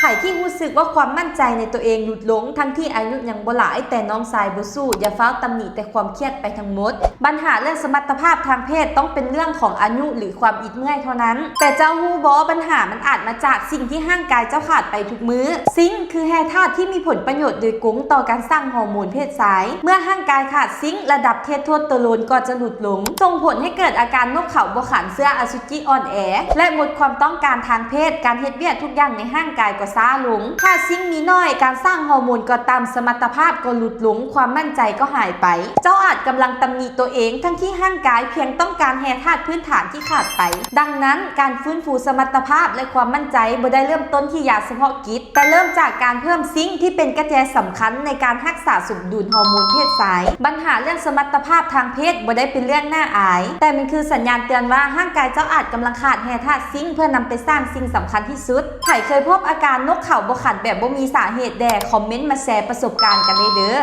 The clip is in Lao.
ໃຜທີ່ຮູ້ສຶກວ່າຄວາມໝັ້ນໃຈໃນຕົວເອງຫຼຸດລົງ ທັງທີ່ອາຍຸຍັງບໍ່ຫຼາຍ ແຕ່ນ້ອງຊາຍບໍ່ສູ້, ຢ່າຟ້າວຕຳໜິແຕ່ຄວາມຄຽດໄປທັງໝົດ. ບັນຫາເລື່ອງສະມັດຕະພາບທາງເພດຕ້ອງເປັນເລື່ອງຂອງອາຍຸ ຫຼື ຄວາມອິດເມື່ອຍເທົ່ານັ້ນ. ແຕ່ເຈົ້າຮູ້ບໍ່ ບັນຫາມັນອາດມາຈາກສິ່ງທີ່ຮ່າງກາຍເຈົ້າຂາດໄປທຸກມື້? ຊິງຄືແຮ່ທາດທີ່ມີຜົນປະໂຫຍດໂດຍກົງຕໍ່ການສ້າງຮໍໂມນເພດຊາຍ. ເມື່ອຮ່າງກາຍຂາດຊິງ, ລະດັບເທສໂທສເຕີໂຣນກໍຈະຫຼຸດລົງ, ສົ່ງຜົນໃຫ້ເກີດອາການນົກເຂົາບໍ່ຂັນ, ເຊື້ອອະສຸຈິອ່ອນແອ ແລະ ໝົດຄວາມຕ້ອງການທາງເພດ, ການເຮັດວຽກທຸກຢ່າງໃນຮ່າງກາຍກໍຊ້າລົງ. ຖ້າຊິງມີໜ້ອຍ, ການສ້າງຮໍໂມນກໍຕ່ຳ, ສະມັດຕະພາບກໍຫຼຸດລົງ, ຄວາມໝັ້ນໃຈກໍຫາຍໄປ. ເຈົ້າອາດກຳລັງຕຳໜິຕົວເອງ ທັງທີ່ຮ່າງກາຍພຽງຕ້ອງການແຮ່ທາດພື້ນຖານທີ່ຂາດໄປ. ດັ່ງນັ້ນ, ການຟື້ນຟູສະມັດຕະພາບ ແລະ ຄວາມໝັ້ນໃຈບໍ່ໄດ້ເລີ່ມຕົ້ນທີ່ຢາສະເພາະກິດ, ແຕ່ເລີ່ມຈາກການເພີ່ມຊິງທີ່ເປັນກະແຈສຳຄັນໃນການຮັກສາສົມດຸນຮໍໂມນເພດຊາຍ. ບັນຫາເລື່ອງສະມັດຕະພາບທາງເພດບໍ່ໄດ້ເປັນເລື່ອງໜ້າອາຍ, ແຕ່ມັນຄືສັນຍານເຕືອນວ່າຮ່າງກາຍເຈົ້າອາດກຳລັງຂາດແຮ່ທາດຊິງເພື່ອນຳໄປສ້າງສິ່ງສຳຄັນທີ່ສຸດ. ໃຜເຄີຍພົບອາການນົກເຂົາບໍ່ຂັນແບບບໍ່ມີສາເຫດແດ່? ຄອມເມັນມາແຊປະສົບການກັນໄດ້ເດີ້.